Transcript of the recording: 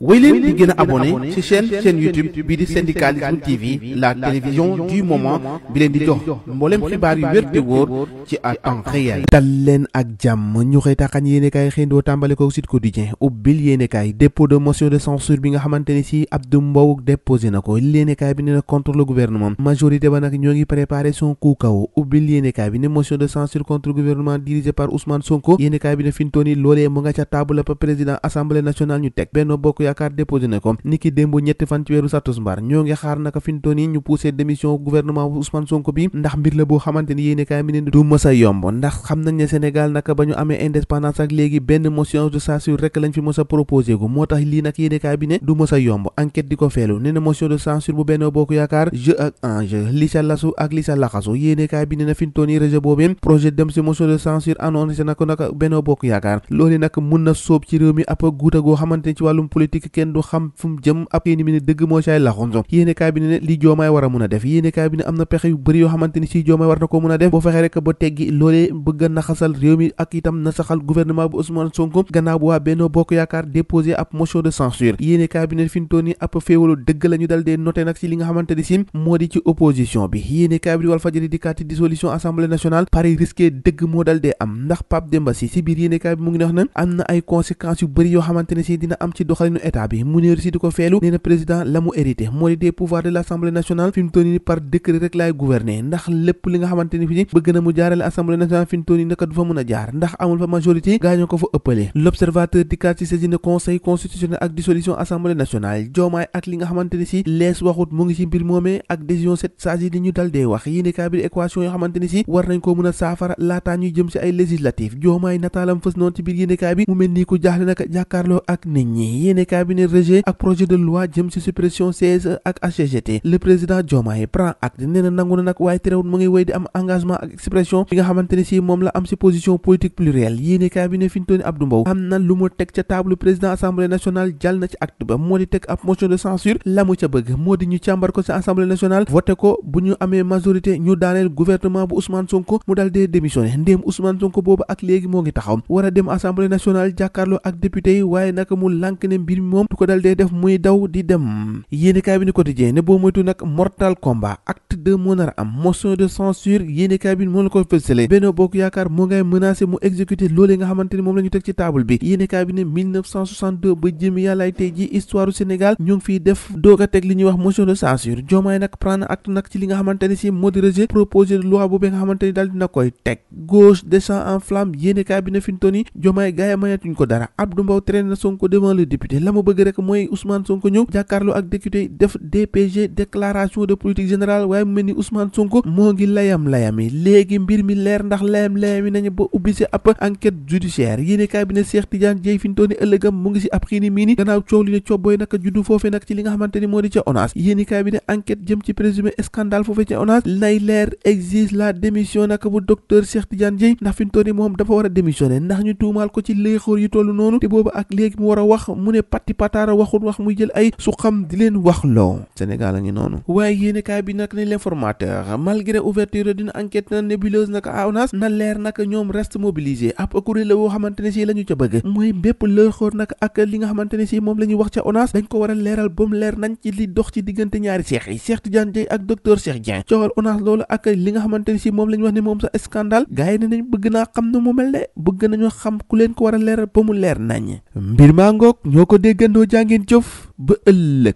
wéy leen di gën a abonné ci chaîne YouTube bii di Syndicalisme TV, la télévision du moment bi leen di jox mboolem xibaar yu wér te wóor ci à temps réel. dal leen ak jàmm ñu xëy taxañ yéenekaay xëyndoo tàmbale ko Sud Quotidien ubbil yéenekaay dépôt de motion de censure bi nga xamante ne si Abdou Mbow déposé na ko. yéenekaay bi ne na contre le gouvernement, majorité ba nag ñoo ngi préparé son coup kaw. ubbil yéenekaay bi ne motion de censure contre le gouvernement dirigé par Ousmane Sonko. yéenekaay bi ne fintooni loolee mu nga ca table ba président assemblée nationale ñu teg Benno Bokk Yaakaar déposé na ko niki démb ñetti fan ci weeru satumbar ñoo ngi xaar naka fintooni ñu poussé démission gouvernement bu Ousmane Sonko bi ndax mbir la boo xamante ni yéenekaay bi ne du mës a yomb ndax xam nañ ne Sénégal naka ba ñu amee indépendance ak léegi benn motion de censure rek lañ fi mës a proposé gu moo tax lii nag yéenekaay bi ne du mës a yomb enquête di ko feelu ne na motion de censure bu Benno Bokk Yaakaar jeu ak enjeu li sa lasu ak li sa laxasu yéenekaay bi ne na fintooni rejet boobee projet dem si motion de censure annoncé na ko naka Benno Bokk Yaakaar loolu nag mun na sóob ci réew mi ab guuta goo xamante ni ci wàllum politique kenn du xam fu mu jëm ab yéeni mi ne dëgg moo caay laxonso yéenekaay bi ne li joomaay war a mun a def yéenekaay bi ne am na pexe yu bëri yoo xamante ni si joomaay war na ko mun a def boo fexee rek ba teggi loolee bëgg a naxasal réew mi ak itam nasaxal gouvernement bu Ousmane Sonko gannaaw bu waa Benno Bokk Yaakaar déposé ab motion de censure yéenekaay bi ne fi mu toll nii ab féewalu dëgg la ñu dal dee noté nag si li nga xamante ni si moo di ci opposition bi yéenekaay bi di Walfadjri di kàtti dissolution assemblée nationale pari risqué dëgg moo dal dee am ndax Pape Demba Sy si biir yéenekaay bi mu ngi wax na am na ay conséquences yu bëri yoo xamante ne si dina am ci doxalinu état bi mu ne si di ko feelu nee na président la mu hérité moo di des pouvoirs de l'assemblée nationale fi mu toll nii par décret rek laay gouverner ndax lépp li nga xamante ni fi bëgg na mu jaarale assemblée nationale fi mu toll nii naka du fa mën a jaar ndax amul fa majorité gaañoo ko fa ëppale l'observateur di kat ci saisine conseil constitutionnel ak dissolution assemblée nationale joomaay ak li nga xamante ni si lees waxut mu ngi ci mbir moomee ak décision 7 sages yi di ñu dal dee wax yéenekaay bi équation yoo xamante ni si war nañ ko mën a saafara laataa ñuy jëm ci ay législatif joomaay nataalam fës noonu ci biir yéenekaay bi mu mel nii ku jaaxle naka jàkkaarloo ak nit ñi yéenekaay bi ne rejet ak projet de loi jëm ci suppression CSE ak HCCT le président Diomaye prend acte nee na nangu na nag waaye terewul mu ngi wéy di am engagement ak expression bi nga xamante ne si moom la am ci position politique plurielle yéenekaay bi ne fi ñu toll nii Abdou Mbow am na lu mu teg ca table président assemblée nationale jàll na ci acte ba moo di teg ab motion de censure la mu ca bëgg moo di ñu càmbar ko ci assemblée nationale voté ko bu ñu amee majorité ñu daaneel gouvernement bu Ousmane Sonko mu dal dee démissionné ndéem Ousmane Sonko boobu ak léegi moo ngi taxaw war a dem assemblée nationale jàkkaarloo ak député yi waaye naka mu lànk ne mbir mi moom du ko dal dee def muy daw di dem yéenekaay bi ni quotidien ne boo moytu nag mortal combat acte 2 moo nar a am motion de censure yéenekaay bi moo la ko fësale Benno Bokk Yaakaar moo ngay menacé mu exécuter loolee nga xamante ni moom la ñu teg ci table bi yéenekaay bi ne 1962 ba jëm yàllaay tey ji histoire du Sénégal ñu ngi fiy def doog a teg li ñuy wax motion de censure Diomaye nag prendre acte nag ci li nga xamante ni si moo di rejet proposé de loi boobee nga xamante ni daal dina koy teg gauche descend en flamme yéenekaay bi ne fi mu toll nii Diomaye gaay mayatuñ ko dara Abdou Mbow traîne na Sonko devant le député la mu bëgg rek mooy Ousmane Sonko ñëw jàkkaarloo ak député def DPG déclaration de politique générale waaye mu mel ni Ousmane Sonko moo ngi layam-layami léegi mbir mi leer ndax layam-layami nañu ba ubbi si ab enquête judiciaire yéenekaay bi ne Cheikh Tidiane Dièye fi mu toll nii ëllëgam mu ngi si ab xiini mii ni gannaaw coow li ne cobbooy naka juddu foofee nag ci li nga xamante ni moo di ca ONAS yéenekaay bi ne enquête jëm ci présumé scandale foofee ca ONAS lay leer exige la démission naka bu docteur Cheikh Tidiane Dièye ndax fi mu toll nii moom dafa war a démissionner ndax ñu tuumaal ko ci léexóor yu toll noonu te boobu ak léegi mu war a wax mu ne patti pataara waxul wax muy jël ay su xam di leen wax loo Sénégal a ngi noonu waaye yéenekaay bi nag ne l'informateur malgré ouverture d'une enquête nébuleuse naka à ONAS na leer naka ñoom reste mobilisé ab kuréel la woo xamante ne si la ñu ca bëgg mooy bépp léexóor nag ak li nga xamante ne si moom la ñuy wax ca ONAS dañ ko war a leeral ba mu leer nañ ci li dox ci diggante ñaari seex yi Cheikh Tidiane Dièye ak docteur Cheikh Dieng coowal ONAS loolu ak li nga xamante ne si moom la ñu wax ne moom sa scandale gars yi ne nañ bëgg naa xam ne mu mel ne bëgg nañoo xam ku leen ko war a leeral ba mu leer nañ mbir maa ngoog ñoo ko déggandoo jàngeen jëf ba ëllëg